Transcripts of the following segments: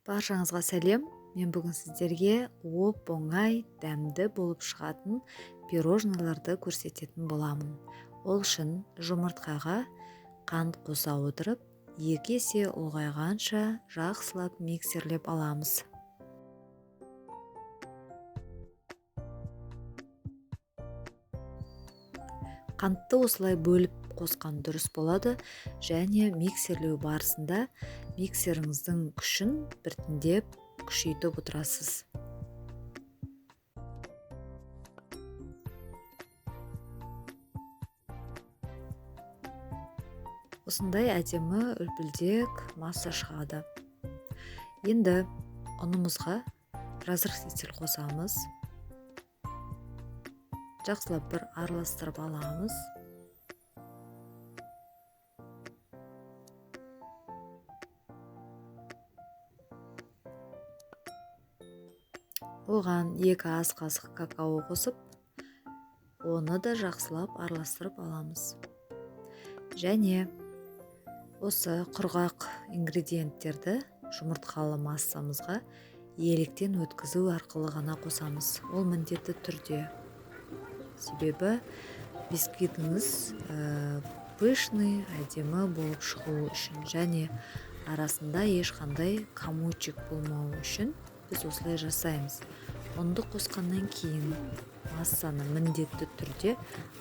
Баршаңызға сәлем. Мен бүгін сіздерге оп-оңай, дәмді болып шығатын пирожныйларды көрсететін боламын. Ол үшін жұмыртқаға қант қоса отырып, 2 есе ұлғайғанша жақсылап миксерлеп аламыз. Қантты осылай бөліп қосқан дұрыс болады және миксерлеу барысында миксеріңіздің күшін біртіндеп күшейтіп отырасыз. Осындай әдемі үлпілдек масса шығады. Енді ұнымызға разрыхлитель қосамыз. Жақсылап бір араластырып аламыз. Оған 2 ас қасық какао қосып, оны да жақсылап араластырып аламыз. Және осы құрғақ ингредиенттерді жұмыртқалы массамызға електен өткізу арқылы ғана қосамыз. Ол міндетті түрде. Себебі бисквитіңіз пышный, әдемі болып шығуы үшін және арасында ешқандай комочек болмауы үшін біз осылай жасаймыз. Ұнды қосқаннан кейін массаны міндетті түрде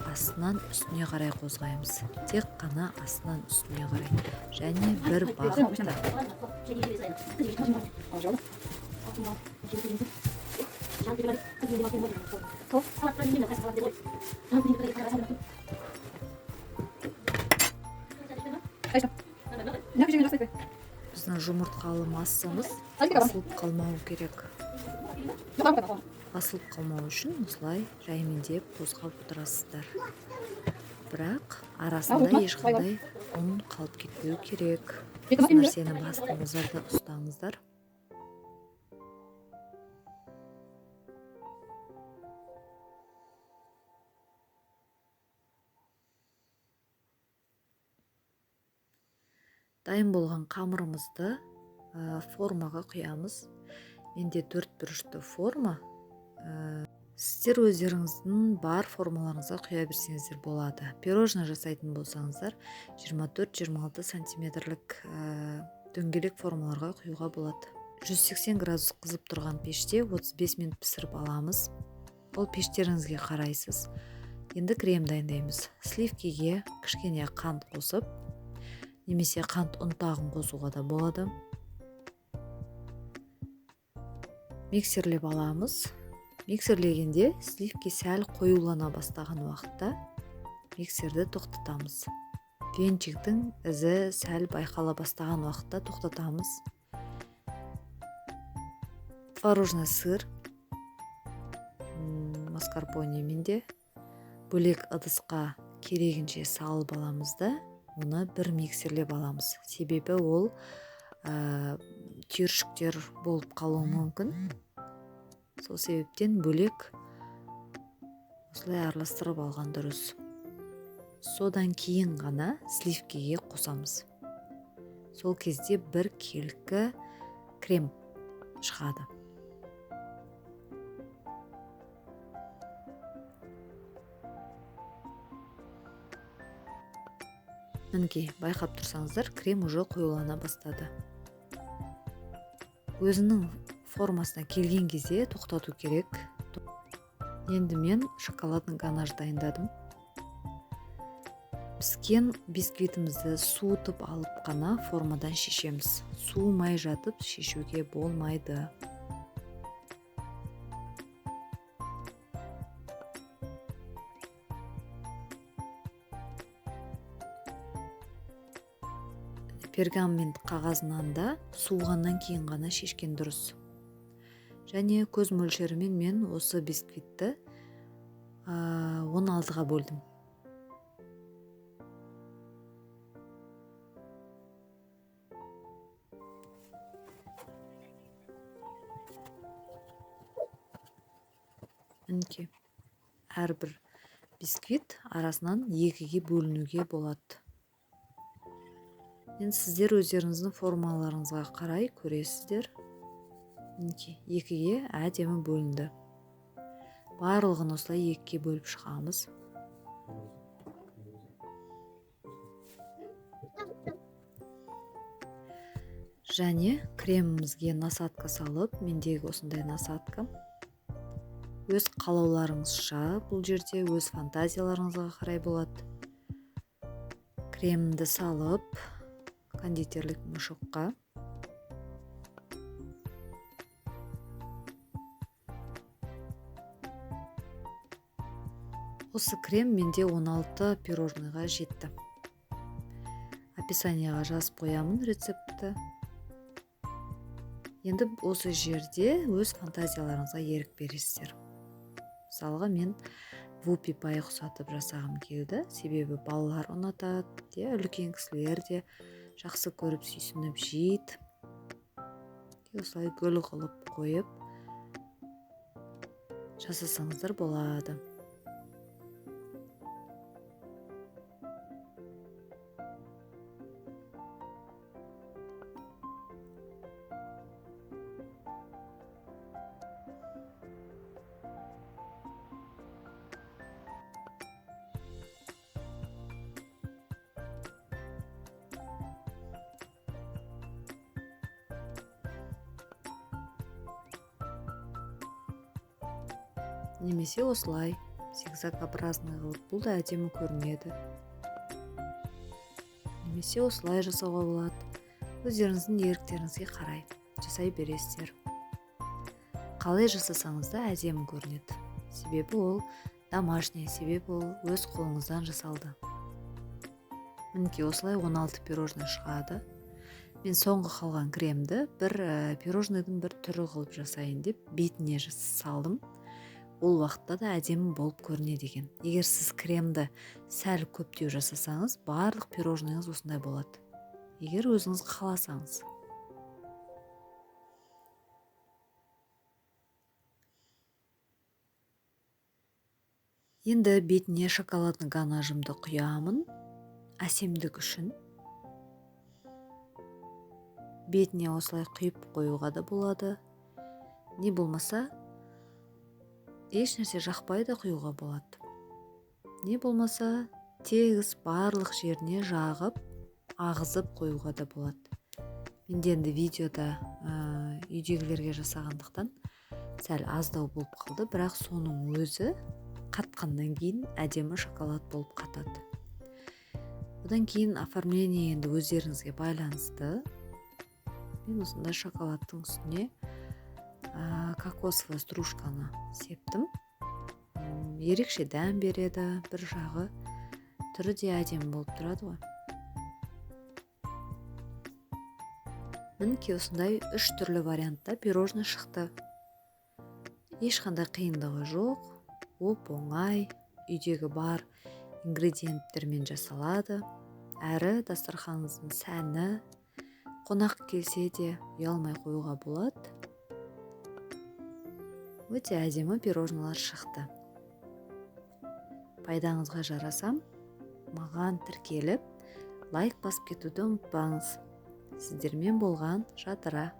астынан үстіне қарай қозғаймыз. Тек қана астынан үстіне қарай. Және бір бағытта. Біздің жұмыртқалы массамыз басылып қалмауы керек. Басылып қалмау үшін осылай жаймендеп қозғап отырасыздар. Бірақ арасында ешқандай ұн қалып кетпеу керек. Осы нәрсені басты назарда ұстаңыздар. Дайын болған қамырымызды формаға құямыз. Менде 4 бұрышты форма. Сіздер өздеріңіздің бар формаларыңызға құя берсеңіздер болады. Пирожное жасайтын болсаңыздар, 24-26 сантиметрлік дөңгелек формаларға құюға болады. 180 градус қызып тұрған пеште 35 минут пісіріп аламыз. Ол пештеріңізге қарайсыз. Енді крем дайындаймыз. Сливкеге кішкене қант қосып, немесе қант ұнтағын қосуға да болады. Миксерлеп аламыз. Миксерлегенде сливки сәл қоюлана бастаған уақытта миксерді тоқтатамыз. Венчиктің ізі сәл байқала бастаған уақытта тоқтатамыз. Творожный сыр, маскарпоне менде. Бөлек ыдысқа керегінше салып аламыз да, оны бір миксерлеп аламыз. Себебі ол түйіршіктер болып қалуы мүмкін. Сол себептен бөлек осылай араластырып алған дұрыс. Содан кейін ғана сливкеге қосамыз. Сол кезде бір келкі крем шығады. Мінекей, байқап тұрсаңыздар, крем уже қоюлана бастады. Өзінің формасына келген кезде тоқтату керек. Енді мен шоколадный ганаш дайындадым. Піскен бисквитімізді суытып алып қана формадан шешеміз. Суымай жатып шешуге болмайды. Пергамент қағазынан да суығаннан кейін ғана шешкен дұрыс. Және көз мөлшерімен мен осы бисквитті 16-ға бөлдім. Мінекей, әрбір бисквит арасынан 2-ге бөлінуге болады. Енді сіздер өздеріңіздің формаларыңызға қарай көресіздер. Мінекей, екіге әдемі бөлінді. Барлығын осылай екіге бөліп шығамыз. Және кремімізге насадка салып, мендегі осындай насадка. Өз қалауларыңызша, бұл жерде өз фантазияларыңызға қарай болады. Кремді салып, кондитерлік мешокқа. Осы крем менде 16 пирожныйға жетті. Описанияға жазып қоямын рецептті. Енді осы жерде өз фантазияларыңызға ерік бересіздер. Мысалға, мен вупи пай ұқсатып жасағым келді, себебі балалар ұнатады, де, үлкен кісілер де жақсы көріп сүйсініп жейді. Осылай гүл қылып қойып жасасаңыздар болады. Немесе осылай зигзагообразный қылып, бұл да әдемі көрінеді. Немесе осылай жасауға болады. Өздеріңіздің еріктеріңізге қарай жасай бересіздер. Қалай жасасаңыз да әдемі көрінеді. Себебі ол домашний, себебі ол өз қолыңыздан жасалды. Мінекей осылай 16 пирожный шығады. Мен соңғы қалған кремді бір пирожныйдың бір түрі қылып жасайын деп бетіне салдым. Ол уақытта да әдемі болып көрінеді екен. Егер сіз кремді сәл көптеу жасасаңыз, барлық пирожныйыңыз осындай болады. Егер өзіңіз қаласаңыз. Енді бетіне шоколадный ганажымды құямын, әсемдік үшін. Бетіне осылай құйып қоюға да болады. Не болмаса, еш нәрсе жақпай да құюға болады. Не болмаса, тегіс барлық жеріне жағып, ағызып қоюға да болады. Менде енді видеода үйдегілерге жасағандықтан сәл аздау болып қалды, бірақ соның өзі қатқаннан кейін әдемі шоколад болып қатады. Одан кейін оформление енді өздеріңізге байланысты. Мен осындай шоколадтың үстіне кокосовый стружканы септім. Ерекше дәм береді, бір жағы түрі де әдемі болып тұрады ғой. Мінекей осындай 3 түрлі вариантта пирожный шықты. Ешқандай қиындығы жоқ, оп-оңай, үйдегі бар ингредиенттермен жасалады. Әрі дастарханыңыздың сәні, қонақ келсе де ұялмай қоюға болады. Өте әдемі пирожныйлар шықты. Пайдаңызға жарасам, маған тіркеліп, лайк басып кетуді ұмытпаңыз. Сіздермен болған Жадыра.